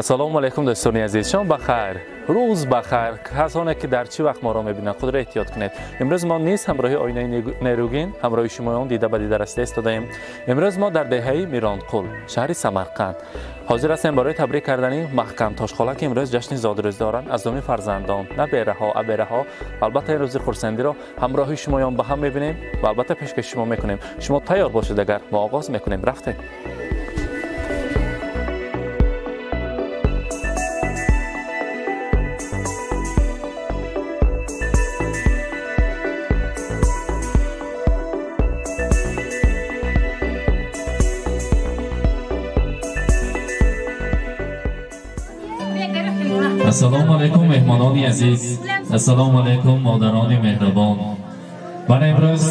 Ассалому алайкум дӯстони азиз, шом бахайр, рӯз бахайр. Касоне ки дар чӣ вақт моро мебинанд, худро эҳтиёт кунед. Имрӯз мо низ ҳамроҳи оинаи нерӯгин ҳамроҳи шумоён дида ба дида расида истодаем. Имрӯз мо дар деҳаи Миронқул, шаҳри Самарқанд ҳозир ҳастем барои табрик кардани Маҳкам Тошхола, ки имрӯз ҷашни зодрӯз доранд аз номи фарзандон, набераҳо, абераҳо. Албатта ин рӯзи хурсандиро ҳамроҳи шумоён ба ҳам мебинем ва албатта пешкаши шумо мекунем. Шумо тайёр бошед, агар мо оғоз мекунем. Рафтем. Ассалому алайкум меҳмонони азиз, ассалому алайкум модарони меҳрабон. Ман имрӯз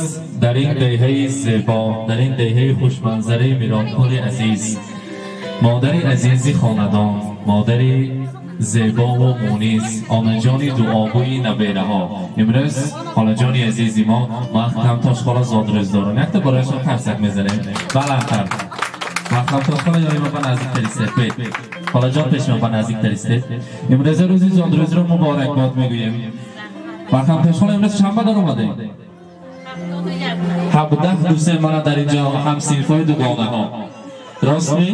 дар ин деҳаи зебо, дар ин деҳаи хушманзараи Миронқули азиз, модари азизи хонадон, модари зебову мунис, онаҷони дуогӯи набераҳо, имрӯз холаҷони азизи мо Маҳкам Тошхола зодрӯз доранд. Якта барояшон қарсак мезанем баландтар. Маҳкам Тошхола ёри ма ба наздиктар истед. Холаҷон, пеши ма ба наздиктар истед. Имрӯза рӯзи зодрӯзро муборакбод мегӯем. Маҳкам Тошхола, имрӯз чанд дар омадем? 17 дӯсе мана дар инҷо ҳамсинфҳои дугонаҳо. Ростми?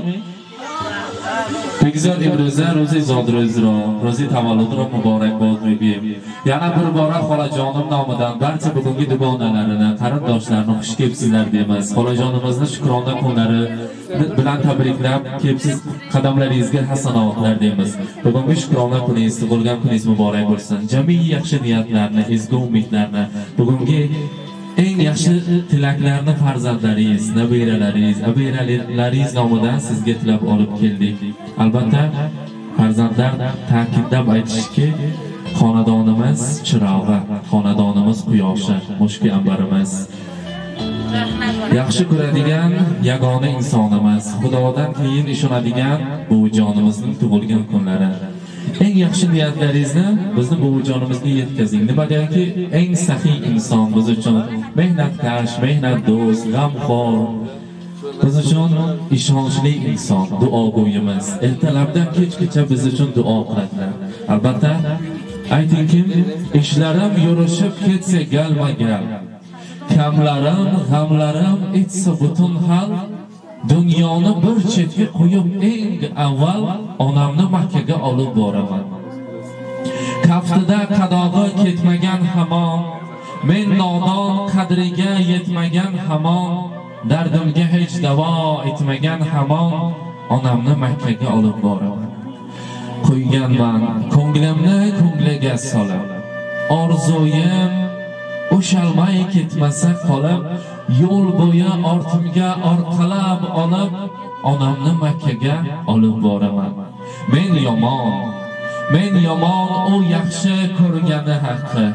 Бигзор имрӯза рӯзи зодрӯзро, рӯзи таваллудро муборакбод мегӯем. Yana bir bora xolajonim nomidan barcha bugungi dugonalarini, qarindoshlarini xush kelibsizlar deymiz. Xolajonimizni shukrona kunlari bilan tabriklab, kelibsiz, qadamlaringizga hasanotlar deymiz. Bugungi shukrona kuningiz, tug'ilgan kuningiz muborak bo'lsin. Jami yaxshi niyatlarni, ezgu umidlarni, bugungi eng yaxshi tilaklarni farzandlaringiz, nabiralaringiz, abiralaringiz nomidan sizga tilab olib keldik. Albatta, farzandlar ta'kidlab aytishki, xonadonimiz chirog'i, xonadonimiz quyoshi, mushki ambarimiz. Yaxshi ko'radigan yagona insonimiz, Xudodan keyin ishonadigan buvijonimizning tug'ilgan kunlari. Eng yaxshi niyatlaringizni bizni buvijonimizga yetkazing. Nimagaki eng saxiy inson biz uchun, mehnatkash, mehnatdo'st, g'amxo'r, biz uchun ishonchli inson, duogo'yimiz. Ertalabdan kechgacha biz uchun duo qiladilar. Albatta, aytingkim, ishlarim yurishib ketsa galma-gal, kamlarim, g'amlarim etsa butun hal, dunyoni bir chetga qo'yib eng avval onamni Makkaga olib boraman. Kaftida qadog'i ketmagan hamon, men nodon qadriga yetmagan hamon, dardimga hech davo etmagan hamon, onamni Makkaga olib boraman. Qo'yganman ko'nglimni ko'ngliga solib, orzuyim o'shalmay ketmasa qolib, yo'l bo'yi ortimga orqalab olib, onamni Makkaga olib boraman. Men yomon, men yomon, u yaxshi ko'rgani haqqi,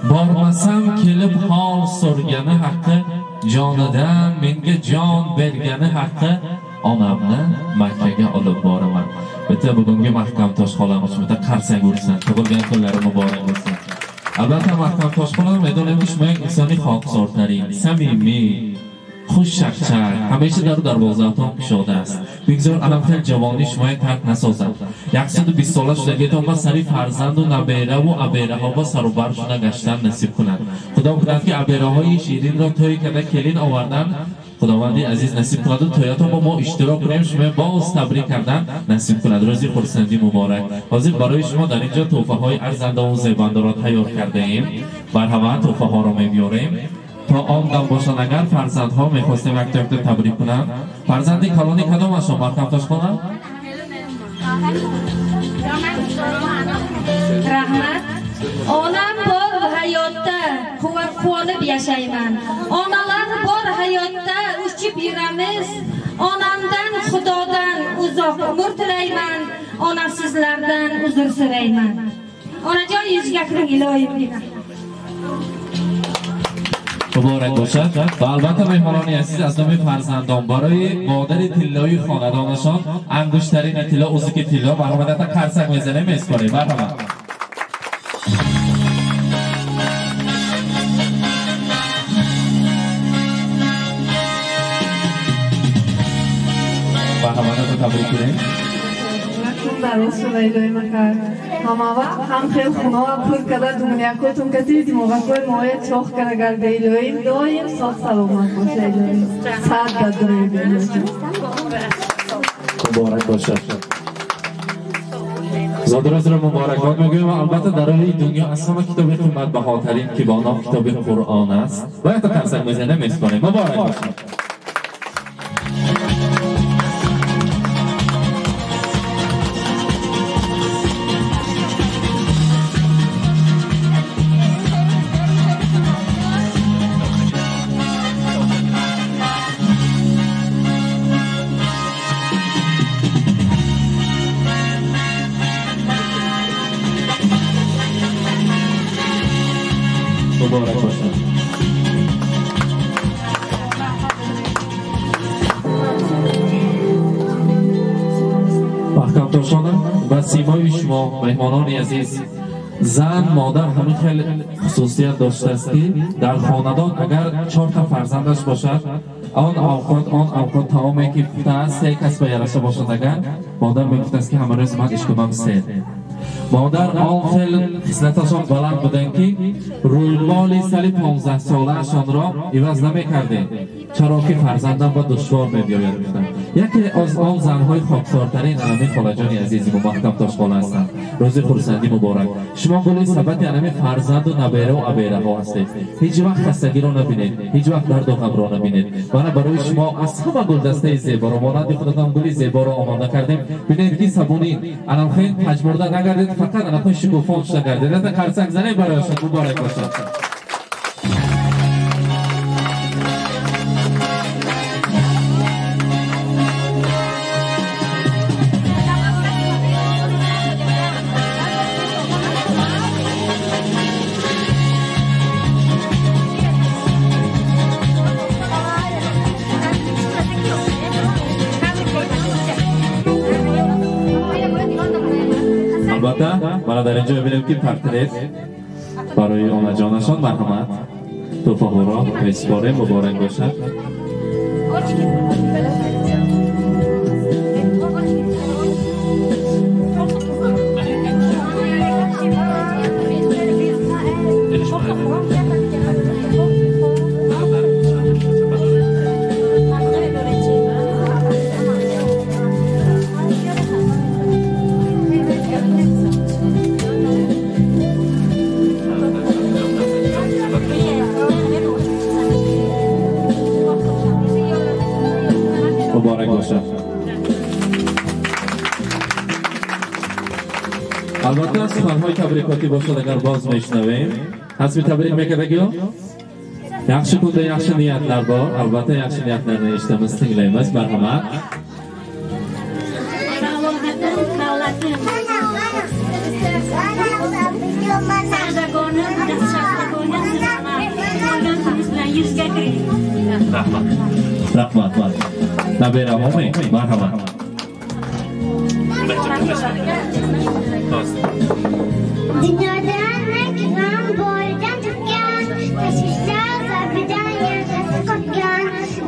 bormasam kelib hol so'rgani haqqi, jonidan menga jon bergani haqqi, onamni Makkaga olib boraman. Bitta bugungi Mahkam Toshxolamiz bitta qarsak ursin, tug'ilgan kunlari muborak bo'lsin. Albatta, Mahkam Toshxola medonimiz shunday insoniy xokisortaring, samimiy, xushchaqchaq, hamisha dar darvozatон кушода аст. Бигзор аламхел ҷавонӣ шумои тарк насозад. 120 сола шудагитон ба сари фарзанду набераву абераҳо ба сару бар шуда гаштан насиб кунад. Худо кунад, ки абераҳои ширинро тӯй карда келин овардан Худованди азиз насиб кунаду тӯятон бо мо иштирок кунем, шумо боз табрик кардан насиб кунад. Рӯзи хурсандӣ муборак. Ҳозир барои шумо дар инҷо тӯҳфаҳои арзандаву зебандаро тайёр кардаем. Марҳамат, тӯҳфаҳоро мебиёрем. То он дам бошанд, агар фарзандҳо мехостем якто якто табрик кунанд. Фарзанди калони кадомашон, Маҳкам Тошхона? Rahmat. Onam bor hayotda quvonib yashayman. Onalar bor hayotda uchib yuramiz. Onamdan, Xudodan uzoq umr tilayman. Onasizlardan uzr so'rayman. Onajon, yuzga kiring iloyim. Muborak бошад. Ва албатта, меҳмонони азиз, аз номи фарзандон барои модари тиллои хонадонашон ангуштарини тилло, узуки тилло. Марҳамат, қарсак мезанем, меспорем. Марҳамат. Марҳамат, табрик кунем. Дароз шава илоҳи макар. Ҳама вақт ҳам хел хунова пур када думниякотун кати димоғакои моя чоқ када гарда илоҳим доим соғ саломат боша илоҳим. Сад дадрои белоҷон. Муборак бошад. Зодрӯзро муборакбод мегӯем ва албатта дар рӯи дунё аз ҳама китоби қиматбаҳотарин ки бо ном китоби Қуръон аст бояд қарсак мезанем, меспорем. Муборак бошад. Муборак бошад. Маҳкамтошона ва симои шумо меҳмонони азиз, зан модар ҳамин хел хусусият доштааст ки дар хонадон агар 4 фарзандаш бошад, он авқот таоме ки пухтааст 3 кас ба яраша бошад, агар модар мегуфтааст ки ҳама рӯз ман ишкумам сер. Модар он хел хислаташон баланд буданд ки рӯймоли сали 15 солаашонро иваз намекардем, чаро ки фарзандам ба душвор мебиёяд гуфтанд. Яке аз он занҳои хоксортарин анами холаҷони азизи мо Маҳкамтош хола ҳастанд. Рӯзи хурсандӣ муборак. Шумо гули сабати анами фарзанду набераву абераҳо ҳастед. Ҳеҷ вақт хастагиро набинед, ҳеҷ вақт дарду ғамро набинед. Мана барои шумо аз ҳама гулдастаи зеборо монанди худатон гули зеборо омода кардем. Бинед ки сабуни анамхел пажмурда нагардед, фақат анамхел шукуфон шуда гардед. Ята қарсак занед барояшон. Муборак бошад. Албатта мана дар инҷо мебинем ки портрет барои онаҷонашон. Марҳамат, тӯҳфаҳоро месупорем. Муборак бошад. Муборак бошад. Албатта суханҳои табрикотӣ бошад агар боз мешунавем. Ҳасби табрик мекардагиё? Yaxshi kunda yaxshi niyatlar bor. Albatta yaxshi niyatlarni eshitamiz, tinglaymiz. Marhamat. Rahmat. Rahmat. Nabira momi, marhamat. Dunyodan g'am boridan topgan, tashvishlar zarbidan yarasi qotgan,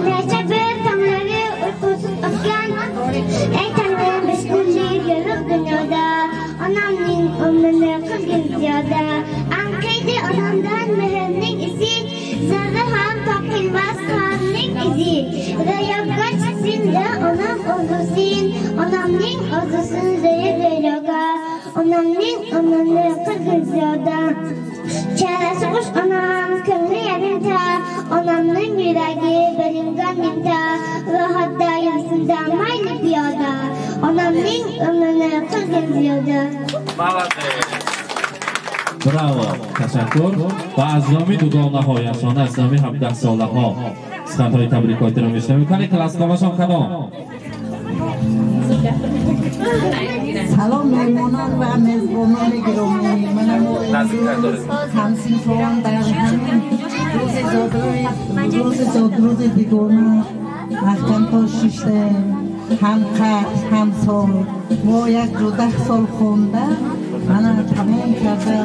necha bir tonglari uyqusiz o'tgan. Ey Tangrim, besh kunlik yorug' dunyoda onamning umrini qilgin ziyoda. Anqiydi onamdan mehrning izi, zarra ham topilmas g'amning izi. Ro'yobga chiqsin-da onam orzusin, onamning orzusin ro'yoga. Onamning umrini qilgin ziyoda. Charasi qush onam, ko'ngli yarimta, onamning yuragi bo'lingan mingta. Rohatda yursin-da mayli piyoda, onamning umrini qilgin ziyoda. Bravo, tashakkur. Va аз номи дугонаҳояшон, аз номи 17 солаҳо суханҳои табрикотиро мешунавем. Кани класскомашон кадом? Салом меҳмонон ва мезбонони гиромӣ. Ҳамсинфон дар ҳамин рӯзи зодрӯзи дигона Маҳкамтош шиштем, ҳам қад ҳам сол. Мо як 10 сол хонда мана тамом карда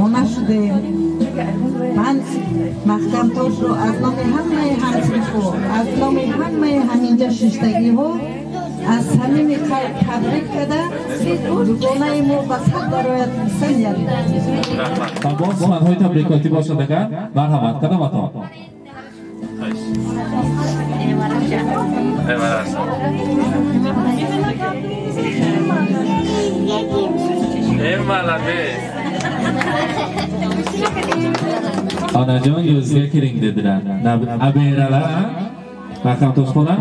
она шудем. Ман Маҳкамтошро аз номи ҳамаи ҳамсинфо, аз номи ҳамаи ҳаминҷа шиштагиҳо Аз самими қалб табрик карда, дугонаи мо ба сад барояд саният. Ва боз суханҳои табрикотӣ бошад агар, марҳамат, кадоматон? Onajon yuzga kiring dedilar. Aberalar, Mahkam Toshxona,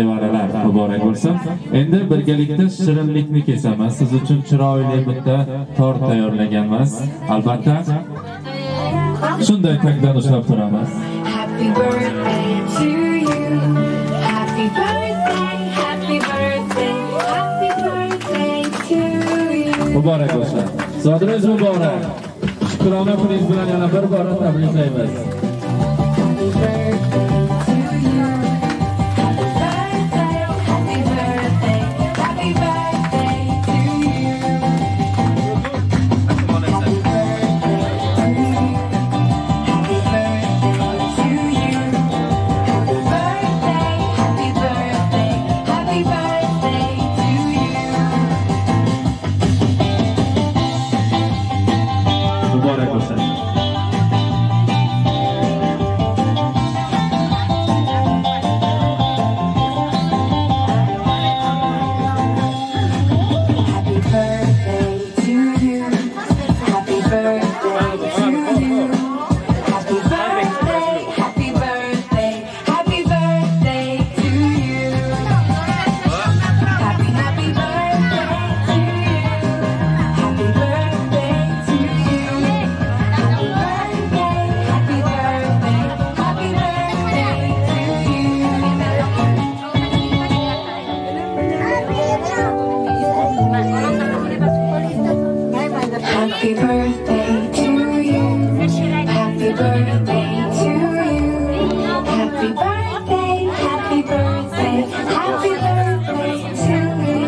evaralar muborak bo'lsin. Endi birgalikda shirinlikni kesamiz. Siz uchun chiroyli bitta tort tayyorlaganmiz. Albatta shunday tagdan ushlab turamiz. Happy birthday to you. Happy birthday, happy birthday, happy birthday to you. Muborak bo'lsin. Zodingiz muborak. Shukrona kuningiz bilan yana bir bora tabriklaymiz. Happy birthday to you. Happy birthday, happy birthday, happy birthday to you. Happy birthday to you. Happy birthday to you. Happy birthday, happy birthday, happy birthday to you. Muborak bo'lsin. Happy birthday to you. Happy birthday to you. Happy birthday, happy birthday, happy birthday to you. Happy, happy birthday to you. Happy birthday to you. Happy birthday, happy birthday, happy birthday to you. Happy birthday to you. Happy birthday to you. Happy birthday, happy birthday, happy birthday to you.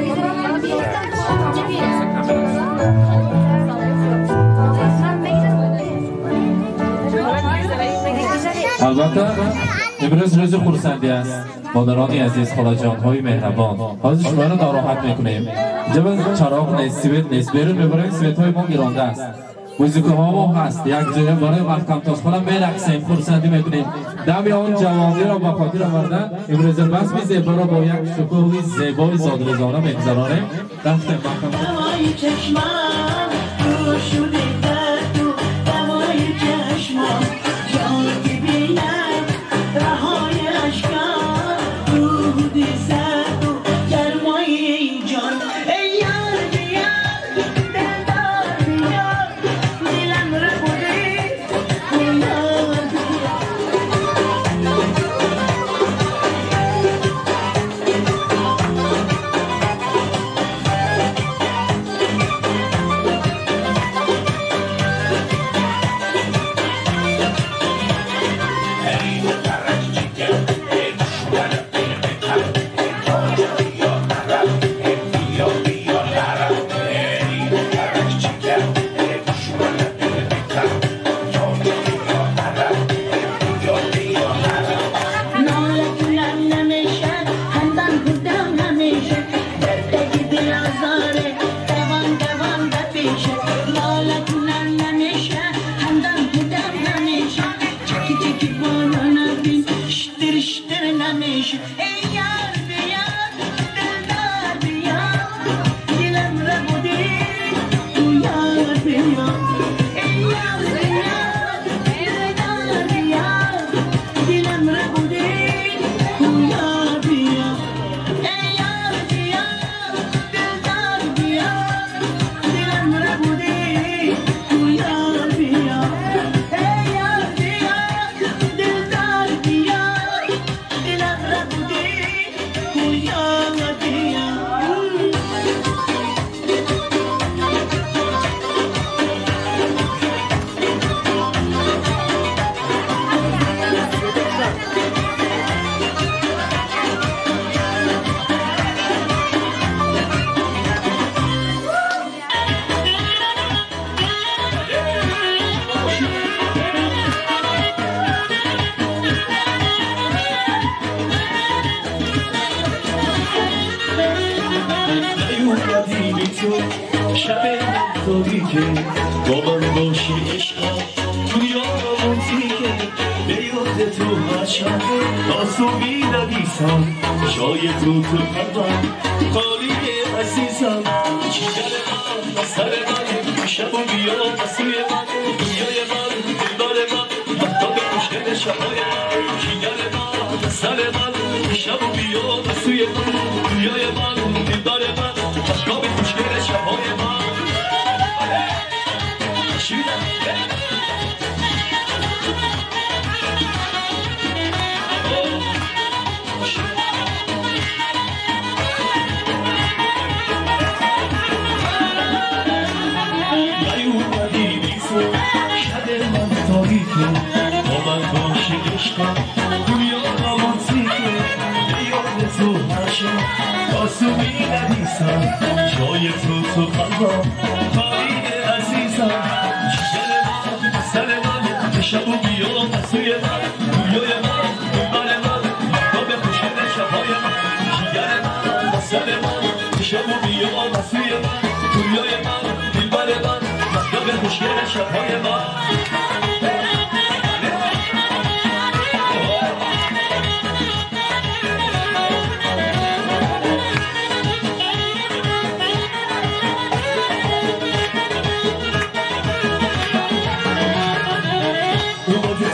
Albatta, imroz ro'zi xursandi ast. Модарони азиз, холаҷонҳои меҳрабон, ҳозир шуморо нороҳат мекунем. Инҷа чароғ нест, свет нест, берун мебарем, светҳои мо гиронда аст. Музикаҳо мо ҳаст, як ҷоя барои Маҳкам Тошхона мерақсем, хурсандӣ мекунем. Дами он ҷавониро ба хотир овардан, имрӯза базми зеборо бо як шукӯҳи зебои зодрӯзона мегузаронем. Рафтем Маҳкам. Dil تو شب من تاریکه، با من باشی عشقم دنیا رومانتیکه، به یاد تو هر شب تا صبحی نویسم، جای تو تو قلبم خالی عزیزم. جگر من سر من شب و بیا سوی من، دنیای من دلدار من مهتاب خوشگل شبای من. جگر من سر من شب و بیا سوی من، دنیای من دلدار من مهتاب خوشگل شبای من. با من باشی عشقم دنیا رومانتیکه، به یاد تو هر شب تا صبحی نویسم، جای تو تو قلبم خالی عزیزم. جگر من سر من شب و بیا سوی من، دنیای من دلبر من مهتاب خوشگل شبهای من. جگر من سر من شب و بیا سوی من، دنیای من دلبر من مهتاب خوشگل شبهای من.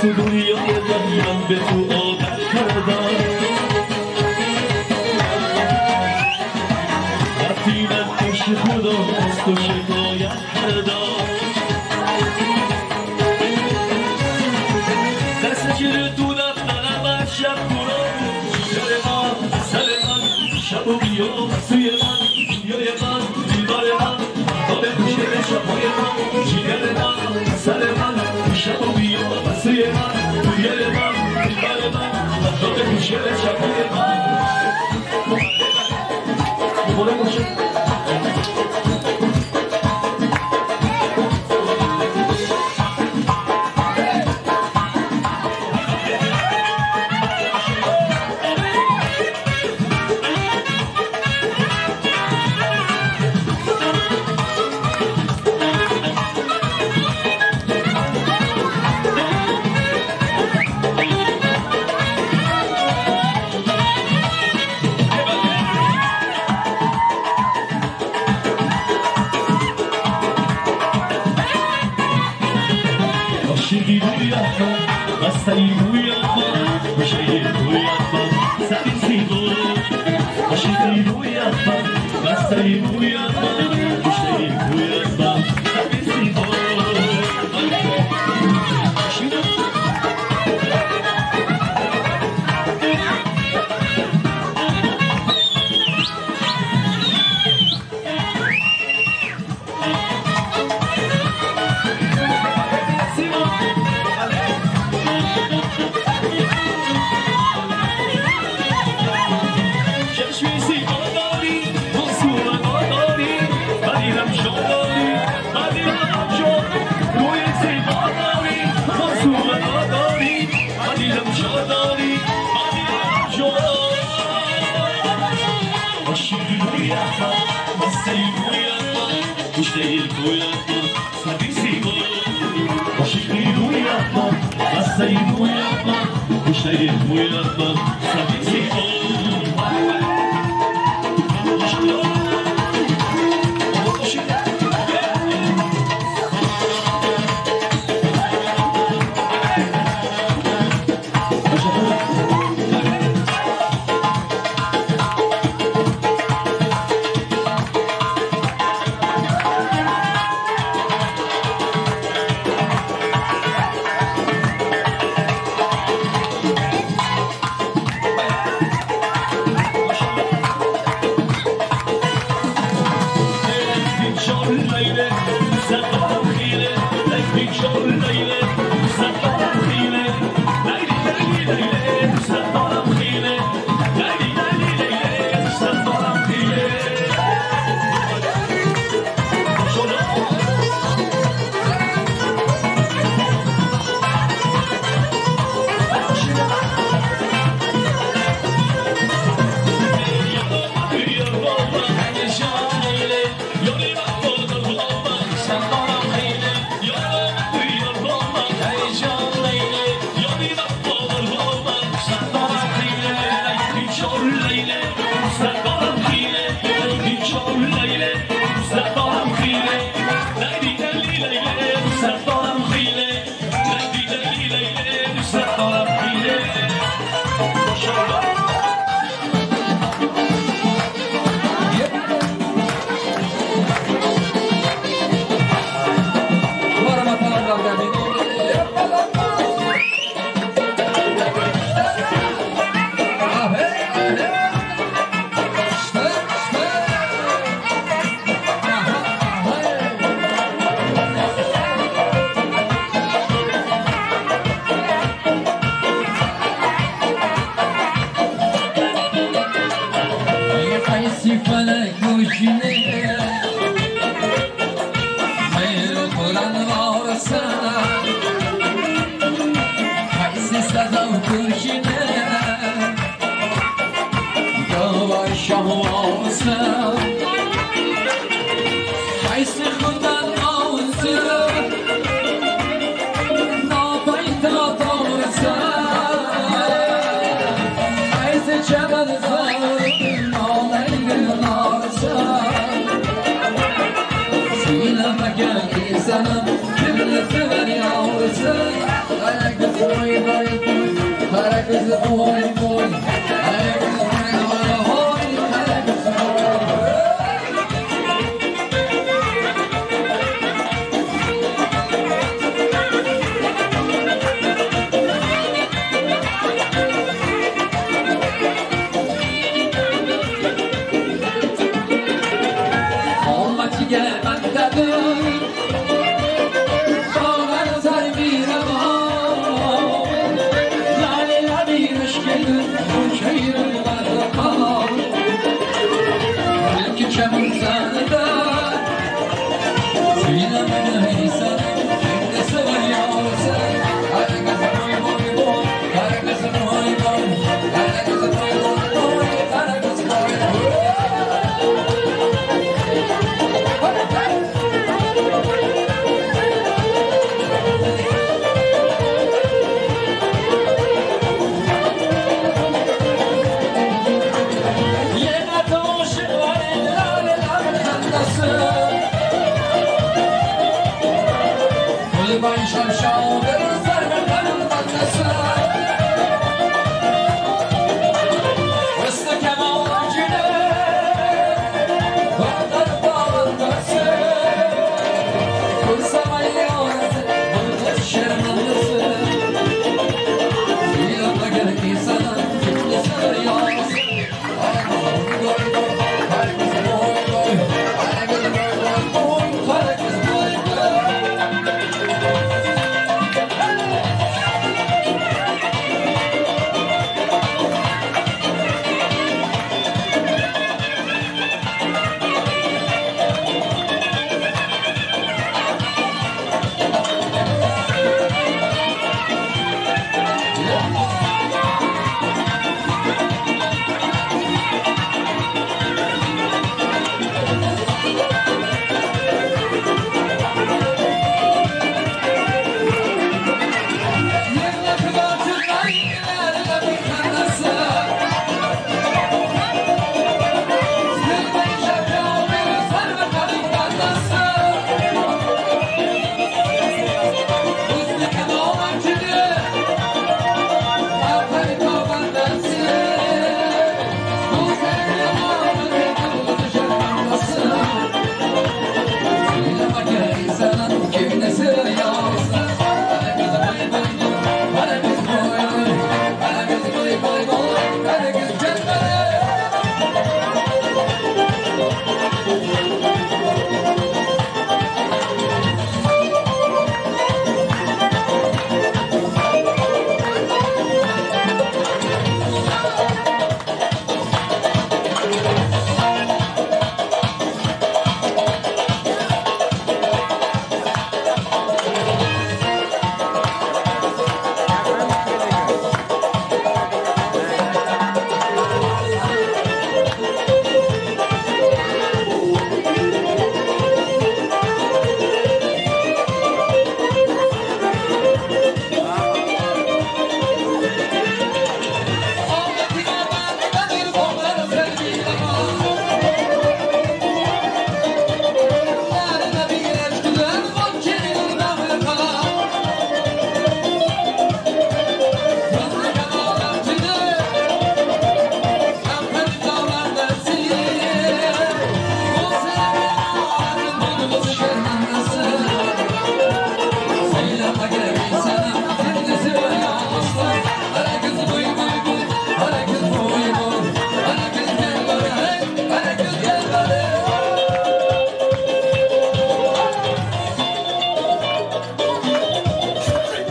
تو دنیای من به تو عادت کردم، وقتی من پیش خدا از تو شکایت کردم، دست جلو تو رفتنم از شب برا جگر من سر من شب و بیا سوی من، دنیای من دلبر من مهتاب خوشگل شبهای من. جگر من سر من شب و بیا سوی من، دنیای من دلبر من مهتاب خوشگل شبهای من. مبارک باشه.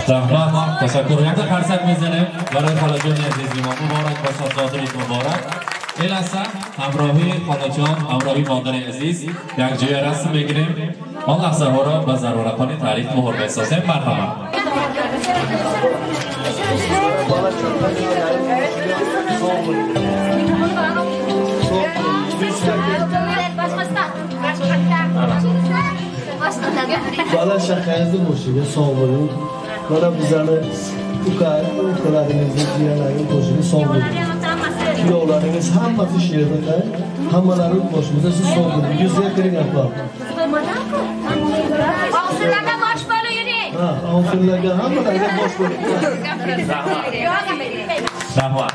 Rahmat, tashakkur. Yakka qarsak mezanim baroi xolajon azizim. Muborak bo'lsin, zotlik muborak. Elasa hamrohi xolajon, hamrohi mодари aziz як ҷоя расм мегирем. Он лаҳзаҳоро ба зарурақони таърих муҳр месозем. Марҳамат. Bola chaqangizni boshiga sog' bo'ling. Mana bizlarni ukalaringizni, jiyanlaringizni boshiga sog' bo'ling. Kuyovlaringiz hammasi shu yerda, hammalari boshimizda siz sog' bo'ling. Yuzga kiring opa. Ovsinlarga bosh bo'lib yuring. Ha, ovsinlarga hammalariga bosh bo'ling. Rahmat.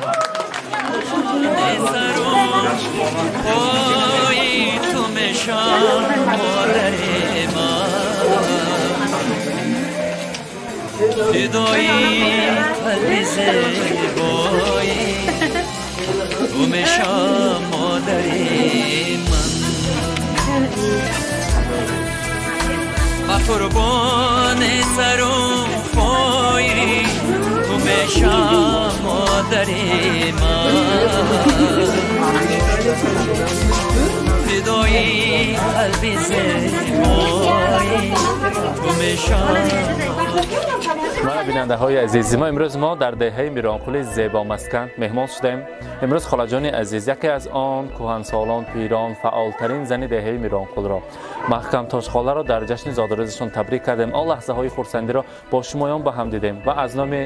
با قربان سرم خواهی تو میشم مادر من فدای قلب زیبایی تو میشم. бинандаҳои азиз, мо имрӯз мо дар деҳаи Миронқули зебомаскан меҳмон шудем. Имрӯз холаҷони азиз, яке аз он кӯҳансолон, пирон, фаъолтарин зани деҳаи Миронқулро, Маҳкам Тошхоларо дар ҷашни зодрӯзашон табрик кардем. Он лаҳзаҳои хурсандиро бо шумоён ба ҳам дидем ва аз номи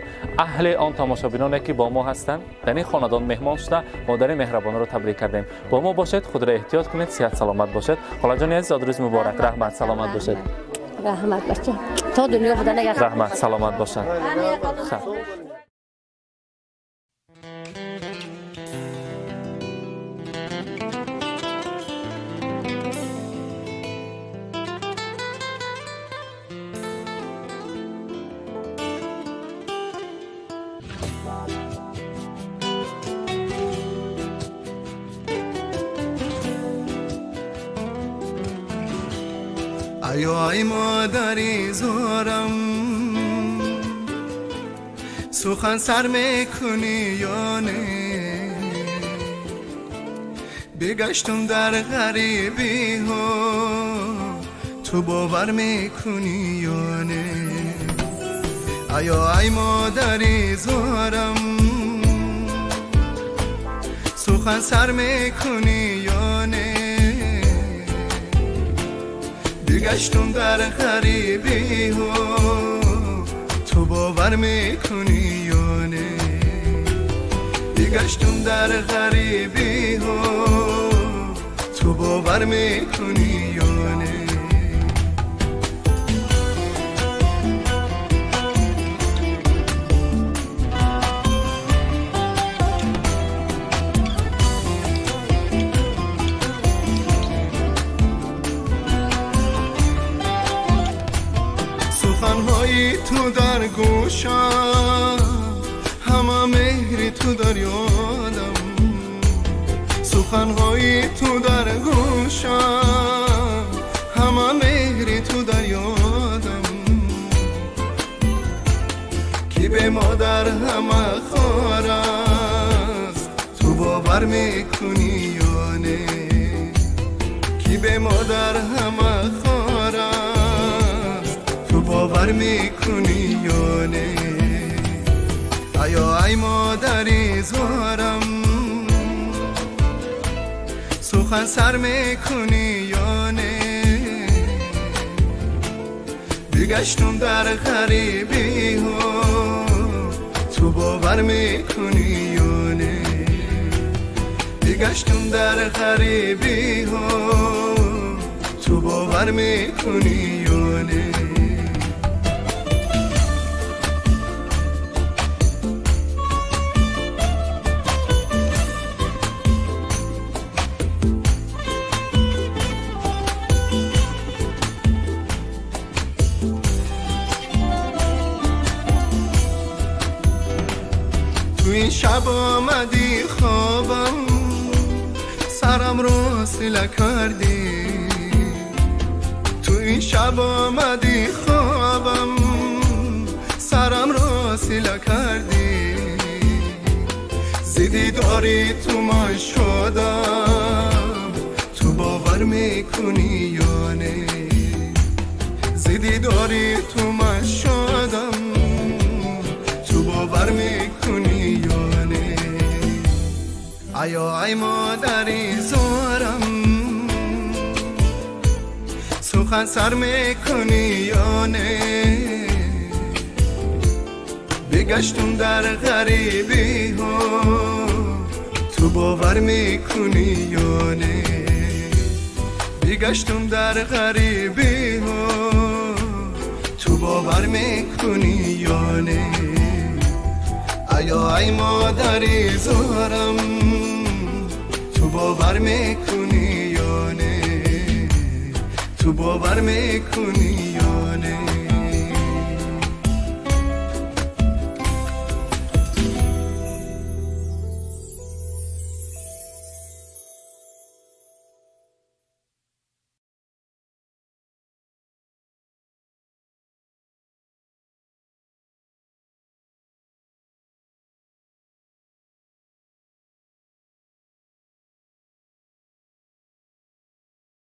аҳли он тамошобиноне ки бо мо ҳастанд дар ин хонадон меҳмон шуда модари меҳрабонро табрик кардем. Бо мо бошед, худро эҳтиёт кунед, сиҳат саломат бошед. Холаҷони азиз, зодрӯз муборак. Раҳмат, саломат бошед. Rahmat bacha. To dunyo xudoga yaxshi. Rahmat, salomat bo'ling. ای مادری زارم سخن سر میکنی یا نه؟ بگشتم در غریبی ها تو باور میکنی یا نه؟ آیا ای مادری زارم سخن سر میکنی یا نه؟ بگشتم در غریبی ها تو باور میکنی یا نه؟ بگشتم در غریبی ها تو باور میکنی یا نه؟ تو در گوشم همه مهری تو در یادم، سخنهای تو در گوشم همه مهری تو در یادم، کی به مادر همه خار است تو باور میکنی یا نه؟ کی به مادر همه خار است تو باور میکنی یا نه؟ آیا ای مادری زارم سخن سر میکنی یا نه؟ بگشتم در غریبی ها تو باور میکنی یا نه؟ بگشتم در غریبی ها تو باور میکنی یا نه؟ این شب آمدی خوابم سرم رو سیله کردی، تو این شب آمدی خوابم سرم رو سیله کردی، زیدی داری تو من شدم تو باور میکنی یا نه؟ زیدی داری تو من شدم تو باور میکنی یا نه؟ آیا ای مادری زارم سخن سخن سر میکنی یا نه؟ بگشتم در غریبی ها، تو باور میکنی یا نه؟ بگشتم در غریبی ها، تو باور میکنی یا نه؟ ایا ای مادری زارم، تو باور میکنی یا نه؟ تو باور میکنی یا نه؟